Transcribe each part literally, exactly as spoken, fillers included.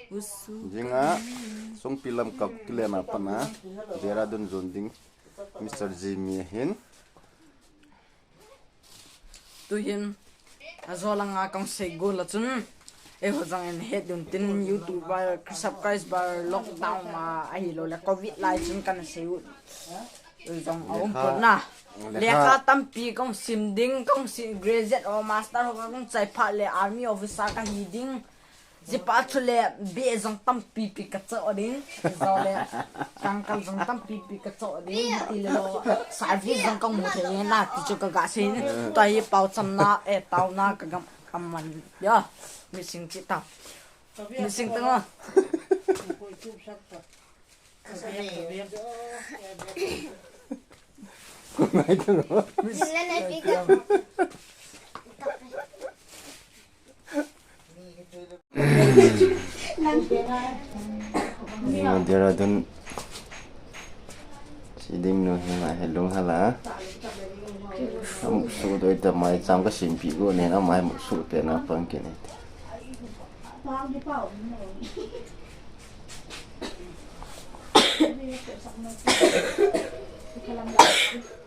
Jinga songpi lam kap kile na pana Dehradun jon ding Mister Jimmy hin. Tuhin ajo langa kong sei go la chun, eiho jong in het dun tin YouTuber, subscriber, lockdown ma ahilou le covid lai chun kana sei u. Jong a um pon na. Lekha tampi kong sim ding, kong si graduate or master ho kong chai phat le army officer kahi ding. Jipa chu le be jong tampi pi kacho ding. Jo le kangkal jong tampi pi kacho ding. Ti le lo service jong kong mu thei na ti chu kaga sei ni. Tua hi pao cham na e tao na kagam kam man. Ya. Mi sing chi ta. Mi sing ta ngo. Dehradun. Siding nu hi ma he lunghel a. Amu su doi ta mai cham ka simpi go ne na mai mu su te na pang ke ne.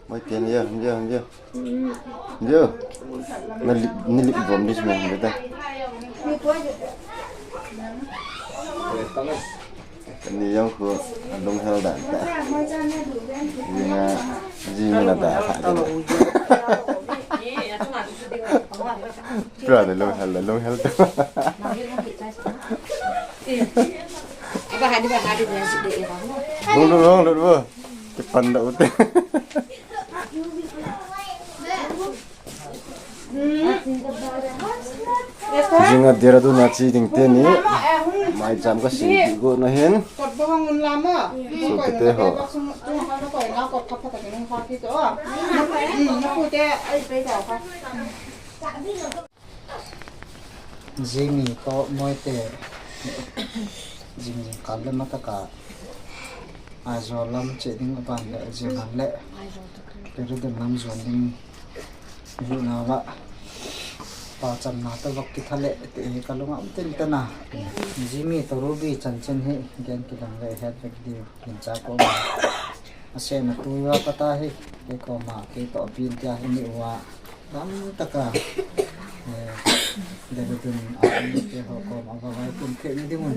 Mai pian ya, ya, ya. Ya. Na lip, na lip bom dis me, beta. Ni yang ko lunghel dan ta. Ni na, ji na da ha. Pra de lunghel, lunghel ta. Aba hadi ba hadi ba si de ba. Lung lung lung lung. Kipan da ute. Jinga Dehradun a chi ding te ni. Mai cham ka sing ki go na hin. Kot ba hong un lama. So kite ho. Jimmy toh Moite jing jing kal le mataka Aizawl lam che ding aban le jing han le Peridun lam jon ding hi na va pa cham na to vak ki tha le te hi ka lunga um tin ta na Jimmy to Ruby chan chen hi gen ki lang le het vek diu hin cha ko ma ase na tu va pata hi ke ko ma ke to bin tia hi ni wa Lam taka, eh, Dehradun a um te ho kom a va vai pun thei ni ding un.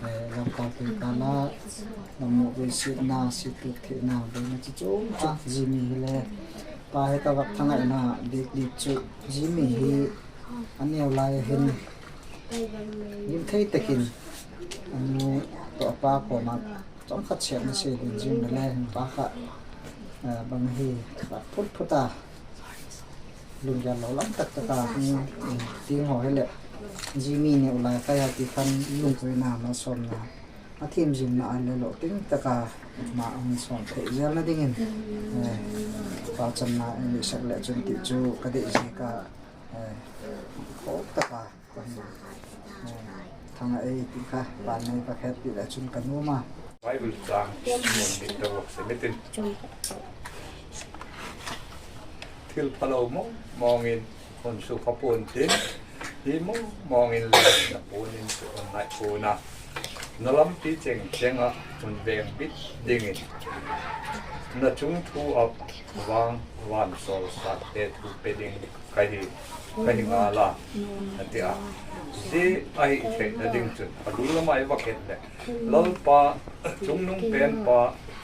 Eh, lam kal te kala, lam mo ve si na, si tu thei na, ve na chi chom cha, Jimmy hi le. Pa he ta vak thang ai na, dik dik chu, Jimmy hi, a neo lai hin, lim thei takin, a nu to a pa kom a, Chomkhat siam na sei din jing na le hin pa kha, eh, bang hi kha phut phut a. Lunggel lo lam tak tak a, hmm, hmm, ting ho hi le. Jimmy neo lai kha ya ti khan lungpui na ma som na. A thim jing na a le lo ting tak a ma ang som thei zel na ding in. Eh, pa cham na in sak le chun ti chu ka dei ji ka, eh, khop tak a. Thanga ei ti kha, pan nei pakhat ti la chun ka numa. Bible chang, mon ni ta wak se metin. Thil phalou mong, mong in, hun su kha pon tin. Hi mong, mong in le, na pon in su on nai pon a. Na lampi cheng cheng a, hun veng bit ding in. Na chung thu a, vang, van sol sat te thu pe ding. Kahi, kahi nga la, ati a. Ji ahi thei na ding chun, a lu lama i va khen le. Lalpa, chungnung penpa,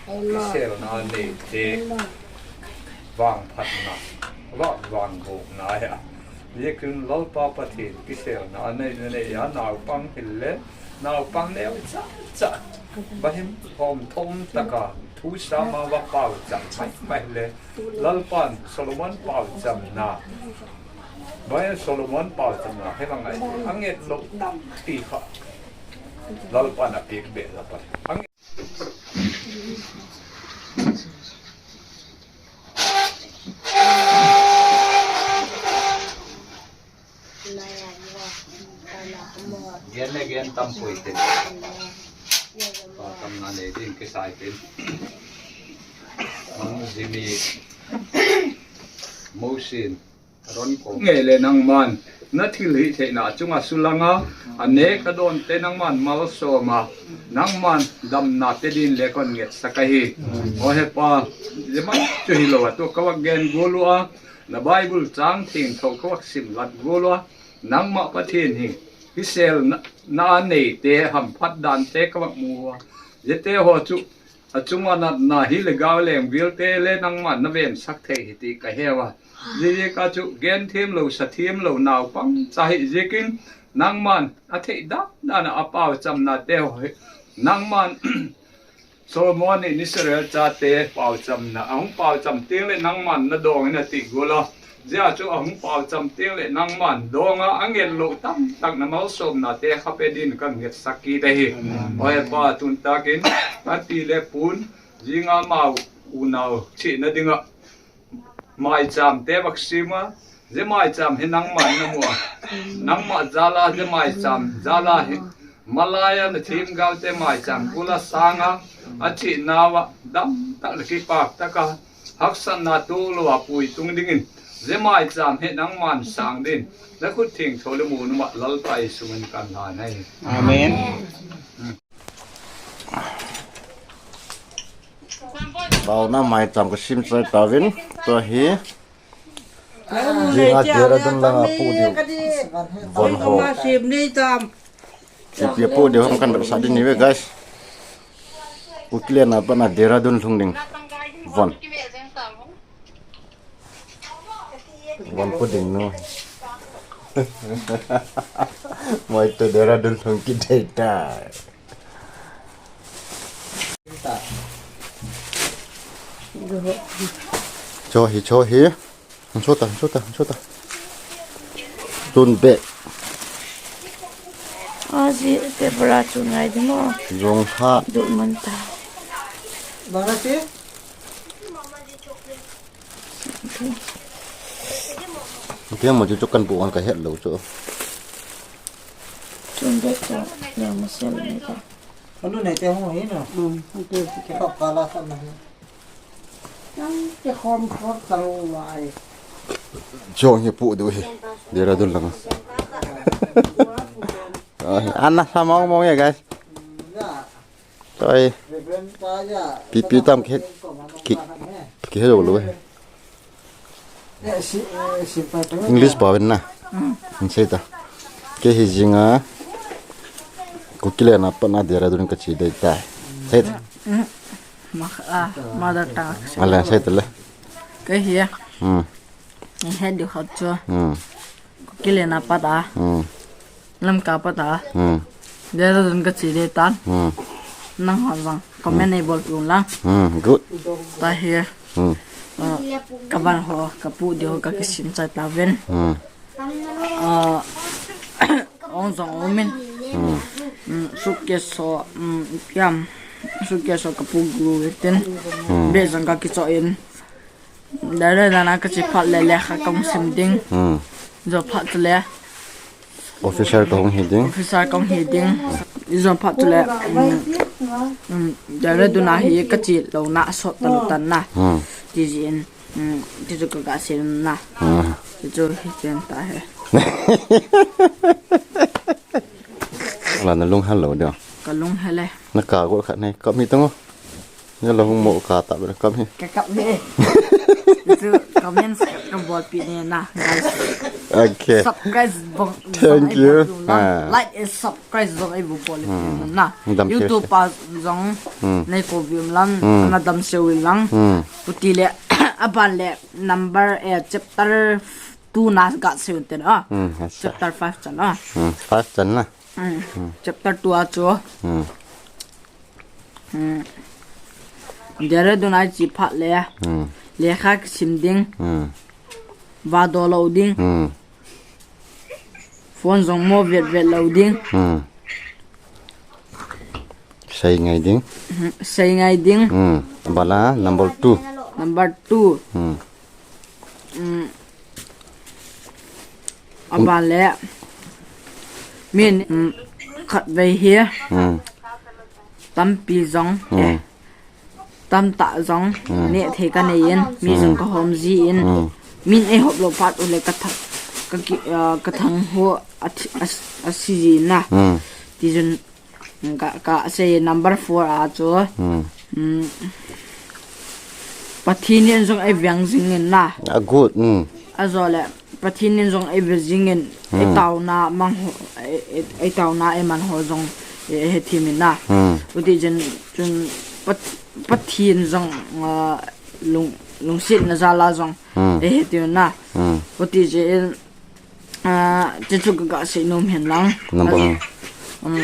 kiselna nei te, vangphatna, va vangbukna ya. Ji kin Lalpa Pathen, kiselna nei, nei, nei ya, naupang hil le, naupang neo cha, cha. Bahim hom thom taka, thu sama va pau chang, mai, mai le. Lalpan Solomon pau chamna. Bai Solomon pau chamna. He bang ai. Anget lo tampi kha. Lalpan a pek be la pa. Anget. Gen le gen tam pui te. Pa tam na nei ding kisai tin. Mang Jimmy Mosin. Ron ko nge le nangman na thilhih theina chunga sulanga, a nek a donte nangman malsoma, nangman damna pe din le kon ngetsak ahi. O he Pa, jemai chu hilou a tu ka vak gen gol u a, na Bible chang thengtho ka vak sim lat gol u a, nangma Pathen hi, hi sel na, na a neite hamphat dante ka vak mu u a, jete ho chu, a chunga natna hi le gao leng vilte le nangman na vemsak thei hi ti ka he u a. Jeh ka chu gen thim lou, sa thim lou, naupang cha hi jeh in nangman a thei dan dan a pao chamna te ho hi. Nangman Solomon in Israel chate pao chamna, a hung pao cham teng le nangman na dong in a ti gol a. Jeh chu a hung pao cham teng le nangman dong a, a ngel lou tamtak na malsomna te kha pe din ka ngetsak kit ahi. O he Pa, tun takin, a pi le pun, jinga mau unau chihna dinga maicham te vak sim a, je maicham hi nangman na mu a. Nangma jal a je maicham jal a hi, malai a na themgao te maicham kul a sang a, a chihna uva damtak le kipak taka, haksatna tolou a pui tung dingin, je maicham hi nangman sang din, na khut thengtho le mun uva Lalpa Jesu min kan la nai. Amen. Taona maicham ka sim chai tauvin, tua hi. Jinga Dehradun langa pu diu. Von ho. Sim ni tam. Ipi pu diu ham kan sa din ni ve, guys. Kuki le na pa na Dehradun lhung ding. Von. Von pu ding nu. Moi to Dehradun lhung kit dei tai. Cho hi, cho hi. Hung cho ta, hung cho ta, hung cho ta. Tun be. Aji te bra chu ngai ding mo. Jong kha. Du man ta. Bang a ti? Tiang mo chu chu kan bu an ka het lo chu. Chun de chu, ya mo sel ni ta. Anu nei te ho hi no. Hmm, okay. Ke khop ka la sa na hi. Nang ke khom khop sa lo lai. Chong hi pu du hi. Dehradun lang. Ai, ana sa mong mong ya, guys. Ya. Toi. Reverend pa ya. Pi pi tam ke. Ki. Ki hello lo. Eh, si, eh, si pa to. English pa ven na. Hmm. Hin sei ta. Kei hi jinga. Kuki le na pa na Dehradun ka chi dei ta. Sei ta. Hmm. Ma, ah, mother tongue. Ale sei ta le. Kei hi ya. Hmm. Ni he du khat chu. Hmm. Kuki le na pa ta. Hmm. Lamka pa ta. Hmm. Dehradun ka chi dei tan. Hmm. Nang ho jong comment nei bol pi un lang. Hmm, good. Ta hi. Hmm. Ah, ka van ho, ka pu diu ka kisim chai tauvin. Hmm. Ah, ong jong um in. Hmm. Hmm, suitcase ho, hmm, piam. Suitcase ho ka pu gu tin. Hmm. Be jong ka kicho in. Dale dana ka chi phat le lekha ka hung sim ding. Hmm. Jou phat chule. Officer ka hung hi ding. Officer ka hung hi ding. Jou phat chule. Um, um, dale duna hi ka chi lou na sot ta lou tan na. Hmm. Ti jin. Um, ti chu ka ga sim na. Hmm. Ti chu hi chen ta he. La na lung hal lou dia. Ka lung hal le. Na ka go khat nei. Ka mi tang o. Nge la hung mo ka ta bela kam hi. Ka kap ni. Chu comments ka bol pi ni na, guys. Okay. Subscribe bol. Thank you. Ah. Like and subscribe jong ei bol pi na. Dam share. YouTube pa jong nei ko view lam na dam share lang. Kuti le aban le number eh chapter two na ga share ten a. Chapter five chan a. Five chan na. Chapter two a chu. Hmm. Dehradun a i chi phat le. Hmm. Lekha kisim ding. Hmm. Va do lou ding. Hmm. Phone jong mo vet vet lou ding. Hmm. Sei ngai ding. Hmm. Sei ngai ding. Hmm. Bala number two. Number two. Hmm. Um, aban le min, um, khat vei hi. Hmm. Tampi jong, hmm, eh, tamtah jong, hmm, neh thei ka nei in, mi jong ka hom ji in. Hmm. Min ei hop lou phat u le ka thang, ka ki, ah, ka thang ho a thi-, a, a si ji na. Hmm. Ti jun ka, ka sei number four a chu. Hmm. Hmm. Pathen in jong ei veng jing in na. A good. Hmm. A jo le Pathen in jong ei ve jing in, ei Hmm. tauna mang ho, ei, ei, ei tauna ei man ho jong ei, ei he thim in na. Hmm. Uti jun, jun Pat-, Pathen jong, ah, lung, lungsetna jal a jong Hmm. ei he thim in na. Hmm. Uti jun, ah, chu chu ka, ka sei nom hen lang. Number Ajo, um,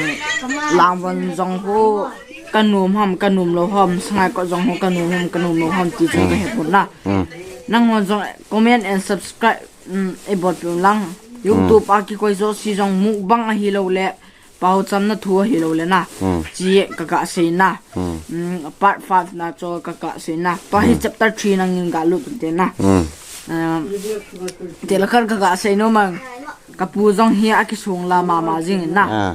Langvon jong ho ka nom ham, ka nom lou ham, Sangaikot jong ho ka nom ham, ka nom lou ham ti chu ka he pon na. Hmm. Nangho jong comment and subscribe, um, ei bol peh un lang. YouTube Hmm. a kikoi jouse jong mukbang ahilou le, paochamna thu ahilou le na. Hmm. Chi ka, ka sei na. Hmm. Um, part five na chu ka, ka sei na. Tua hi Hmm. chapter three nangin ga lut un te na. Hmm. Um, te la khat ka, ka sei nom ang. Ka pu jong hi a kisung la mama jing in na. Ah.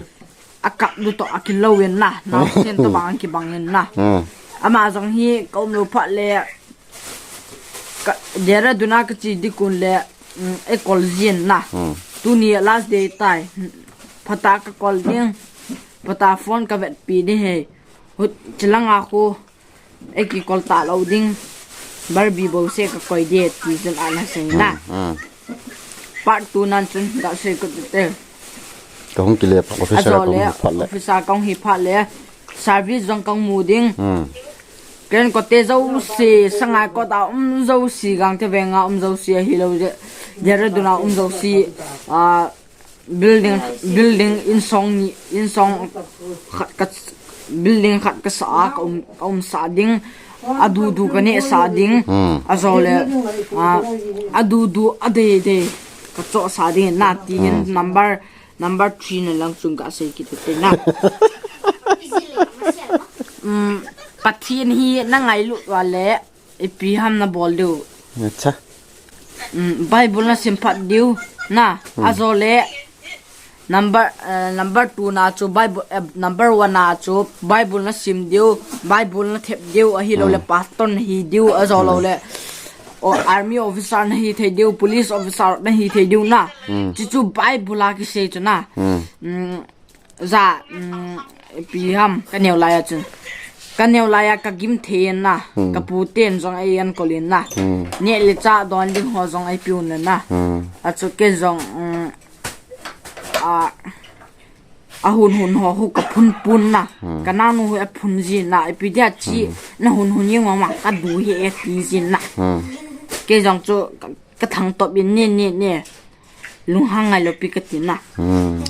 A kap du toh a kilou in na. Naosen toh bang kibang in na. Hmm. Ama jong hi ka um lou phat le ka, Dehradun a ka che ding un le, um, ei kol jin na. Hmm. Tuni last day tai. Phat a ka kol ding. Phat a phone ka vetpi ding ahi. Hut, chi lang a khu ei kikol talou ding. Barbie bouseh ka koi ding ti jun ana sei na. Hmm, hmm. Part two nan chun ka sei kit te. Ka hung kile phat, officer a Ajo ka hung le, hi phat le. Officer a ka hung hi phat le. Service jong ka mu ding. Hmm. Ken kote jouse, Sangaikot a um jouse, Gangte veng a um jouse, ahilou le Dehradun a um jouse, ah, building, building insong ni, insong khat ka, building khat ka sa a, ka um, ka um sa ding, a dudu ka neh sa ding, Hmm. ajo le, ah, a dudu a dei dei ka choh sa ding, na ti hin Hmm. number Number three na lang chun ka sei kit te na. Um, Pathen hi na ngailut uva le, ipi ham na bol diu. Acha. Um, Bible na sim phat diu na, Hmm. ajo le number, eh, number two na chu Bible, eh, number one na chu Bible na sim diu, Bible na thep diu, ahilou le Hmm. pastor na hi diu, ajo lou Hmm. le, o army officer na hi thei diu, police officer na hi thei diu na. Hmm. Chu chu Bible a kisei chu na. Hmm. Um, ja, um, ipi ham, ka neo lai a chun. Ka neo lai a ka gim thei in na. Hmm. Ka pu ten jong ei an kol in na. Hmm. Neh le chah don ding ho jong ei pe un na. Hmm. A chu kei jong, um, a, a hun hun ho khu ka phun pun na. Hmm. Ka nanu hu a phun jin na. Ipi dia chi Hmm. na hun hun jing ma ma ka du hi e ti jin na. Hmm. Kei jong chu ka, ka thang top in ne, ne, ne. Lunghang ngai lou pi ka ti na. Hmm.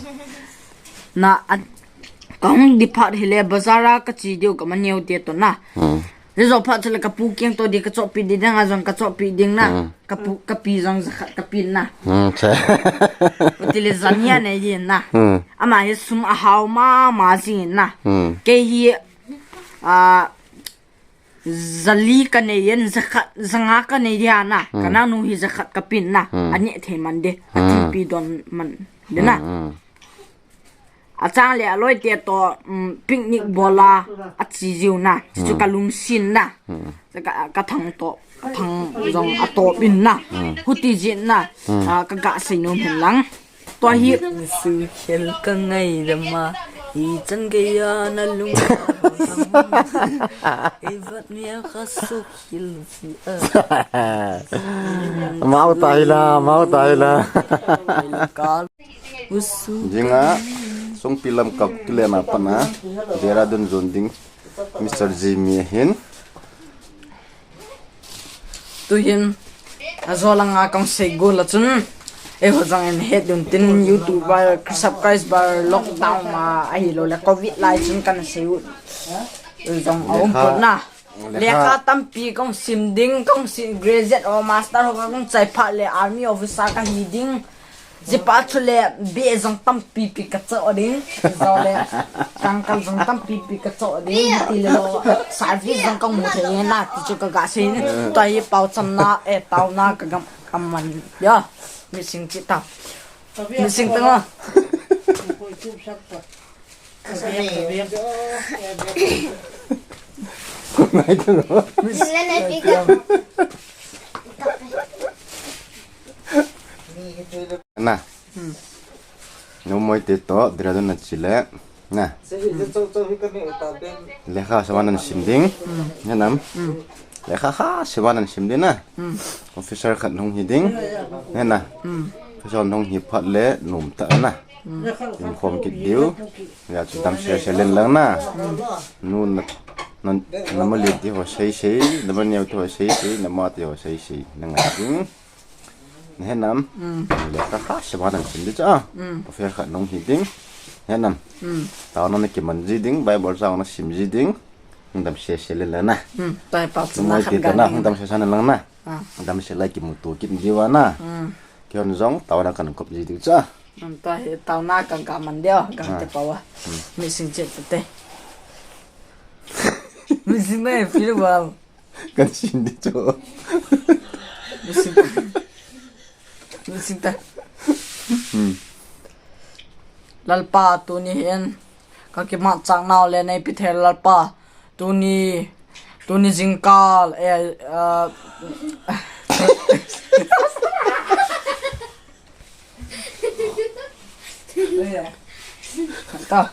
Na, a, ka hung ding phat hi le bazar a ka che diu ka ma neo te toh na. Hmm. Rezo phat chu le ka pu kiang toh ding ka chohpi ding dang a jong ka chohpi ding na. Hmm. Ka pu, ka pi jong jakhat ka pi na. Hmm, che. Uti le jania nei ding na. Hmm. Ama hi sum a hao ma, ma jing na. Hmm. Kei hi, a, Jali ka nei in, jakhat, janga ka nei dia na. Hmm. Ka nanu hi jakhat ka pin na. Hmm. A neh thei man de. A Hmm. thingpi don man de na. Hmm, hmm. A chang le a loi te toh, um, picnic bol a, a che jiu na. Chu chu Hmm. ka lungsin na. Hmm. Ka, ka thang toh, ka thang jong a toh pin na. Hmm. Huti jin na. Hmm. A, ka ga sei nom hen lang. Tua hi. Usu khel ka ngai dama, i chan gei a na lung. I vat mi a ka suk hil fi a. Mau tai la, mau tai la. Usu. Jinga, songpi lam kap kile na pana, Dehradun jon ding, Mister Jimmy hin. Tuhin, ajo langa kong sei go la chun, eiho jong in het dun tin YouTuber, subscriber, lockdown ma ahilou le covid lai chun kana sei u. Jong a um pon na. Lekha. Lekha tampi kong sim ding, kong sim graduate or master ho kong chai phat le army officer ka hi ding. Jipa chu le, be jong tampi pi ka choh ding. Jong le, kangkal jong tampi pi ka choh ding. Ti le lo, service jong ka mu thei na, ti chu ka ga sei ni. Tua hi pao cham na, e tao na, ka gam, ka man. Ya, mi sing chi ta. Mi sing ta ngo. Ngai ta ngo. Na. Hmm. Nu Moite toh Dehradun a che le. Na. Lekha sema nan sim ding. Hmm. Henam. Hmm. Lekha kha sema nan sim ding na. Hmm. Officer khat hung hi ding. Hena. Hmm. Officer hung hi phat le nom tah na. Hmm. Sim khom kit diu. Hijeh chun damsel sel in lang na. Hmm. Nu na, na, na mali ti ho sei sei, na maneo ti ho sei sei, na ma ti ho sei sei. Na ngai ding. Na henam. Hmm. Lekha kha sema nan sim ding cha. Hmm. Officer khat hung hi ding. Henam. Hmm. Taona na kiman ji ding, Bible chang na sim ji ding. Hung damsel sel in lang na. Hmm. Tai pa. Nu Moite toh na, hung damsel sel in lang na. Ah. Damsel lai kimuto kit diu va na. Hmm. Kihon jong taona kan kop ji diu cha. Hmm, tahi taona kan ka man diu, kan te pau a. Hmm. Mi sing che te. Mi sing na feel wow. Kan sin di chu. Mi sing. Mi sing ta. Hmm. Lalpa tuni hin. Ka kimanchah nau le nei pe thei Lalpa. Tuni, tuni jingkah, eh, ah, ta.